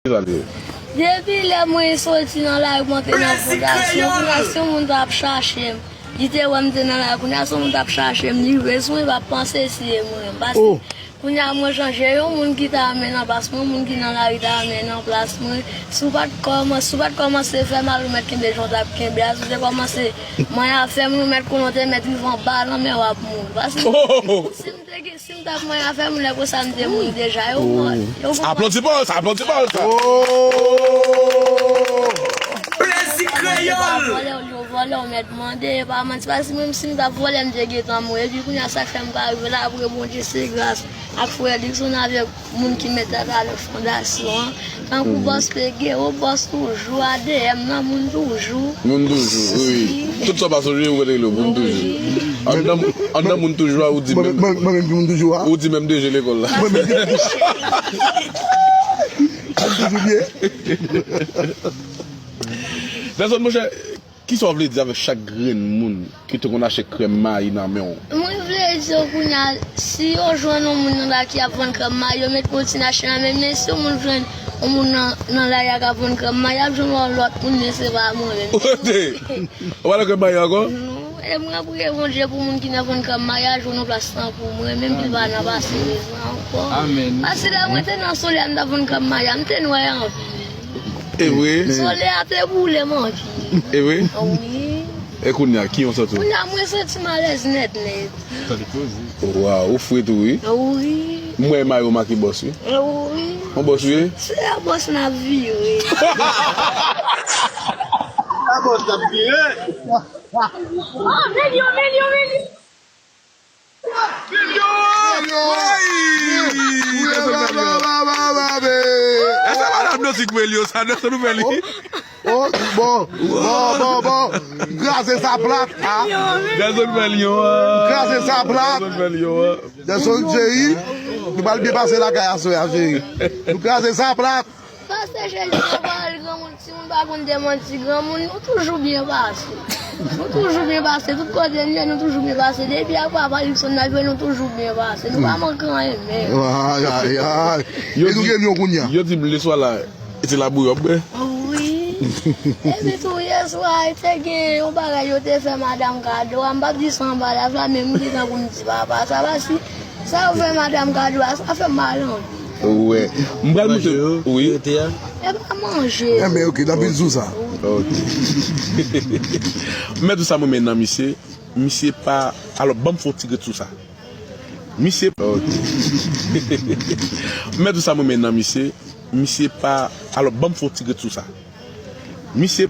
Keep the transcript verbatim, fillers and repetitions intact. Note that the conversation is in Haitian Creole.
Depi lè mwen soti nan lari, mwen te nan fondasyon, kounye a si yon moun t ap chache m, li te wè m te nan lari, kounye a si yon moun t ap chache m, li bezwen, li p ap panse si e mwen. Paske kounye a mwen chanje, yon moun ki ta renmen nan plas mwen, yon moun ki nan lari ta renmen nan plas mwen. Si w pa t kòmanse, si w pa t kòmanse fè mal, ou mèt kenbe jan w t ap kenbe a. Si w te kòmanse manyen afè moun, ou mèt konnen w te mèt rive anba lanmè w ap mouri. Paske si m te gen, si m t ap manyen afè moun, lè konsa m te mouri deja. Yo mò, yo mò. Aplodi pawòl sa, aplodi pawòl sa. Plezi kreyòl. Vòlè, yo vòlè, yo mèt mande, e pa manti, paske menm si m t ap vòlè, m te gentan mouri. Epi kounye a, sa k fè m pa rive la, apre Bondye, se gras ak frè Dickson avèk moun ki mete a talè fondasyon an. Tankou bòs Pegero, bòs toujou, A D M nan, moun toujou. Moun toujou, wi. Tout sa w pa sonje, ou rele yo, moun toujou. Anndan, anndan moun toujou a, ou di menm. Mwen menm ki moun toujou a. Ou di menm D G lekòl la. Mwen menm ki moun toujou. Toujou byen. Dèzòd, monchè, kisa w vle di avèk chak grenn moun ki te konn achte krèm mayi nan men w? Mwen vle di w kounye a, si yo jwenn yon moun nan la ki ap vann krèm mayi, yo mèt kontinye achte nan men l, men si yon moun jwenn yon moun nan, nan lari a k ap vann krèm mayi, y ap jwenn yon lòt moun, men se pa mwen menm. Ou pa nan krèm mayi ankò? Non, e mwen priye Bondye pou moun ki nan vann krèm mayi a jwenn yon plas tankou mwen, menm ki pa nan pase bezwen ankò. Amèn. Paske lè mwen te nan solèy a, m t ap vann krèm mayi a, m te nwè anpil. E vre? Solèy a te boule m anpil. E vre? Wi. E kounye a, ki yon santi w? Kounye a, mwen santi m alèz nèt nèt. Tande koze. Waw, ou fre tou, wi. Wi. M wè mayo make bòs, wi. Wi. Yon bòs, wi. Se yon bòs n ap vire. Se yon bòs n ap vire. Oh, men li, men li, men li. Milyon! Milyon! Wi! Milyon! Èske madanm nan ti kwè li yo sa, nan sa nou fè li? Oh, oh, bon, bon, bon, bon. Kraze sa plat, a. Dèzòd fè li yo, a. Kraze sa plat. Dèzòd fè li yo, a. Dèzòd, cheri. Nou pral byen pase lakay aswè a, cheri. Nou kraze sa plat. Pastè Chèlbè, pawòl granmoun, timoun pa konn demanti granmoun, nou toujou byen pase. Nou toujou byen pase, tout kote n ye, nou toujou byen pase. Depi ak papa Luckson n ap jwe, nou toujou byen pase. Nou pa manke anyen menm. Ay, ay, ay. E nou gen lyon kounye a. Yo di m leswa la, e te labouyè w ap bwè. Wi. Epi tou, yèswa, te gen yon bagay yo te fè madanm kado a, m p ap di sa anba live la, men m gentan pou m di papa sa, paske sa yo fè madanm kado a, sa fè m mal anpil. Wè. M pral montre w. Wi. E pa manje. Enben, ok, n ap vin sou sa. Ok. Mèt ou sa mwen men nan misye, misye pa, alò, ban m fè yon ti grenn sou sa. Misye, ok. Mèt ou sa mwen men nan misye, misye pa, alò, ban m fè yon ti grenn sou sa. Misye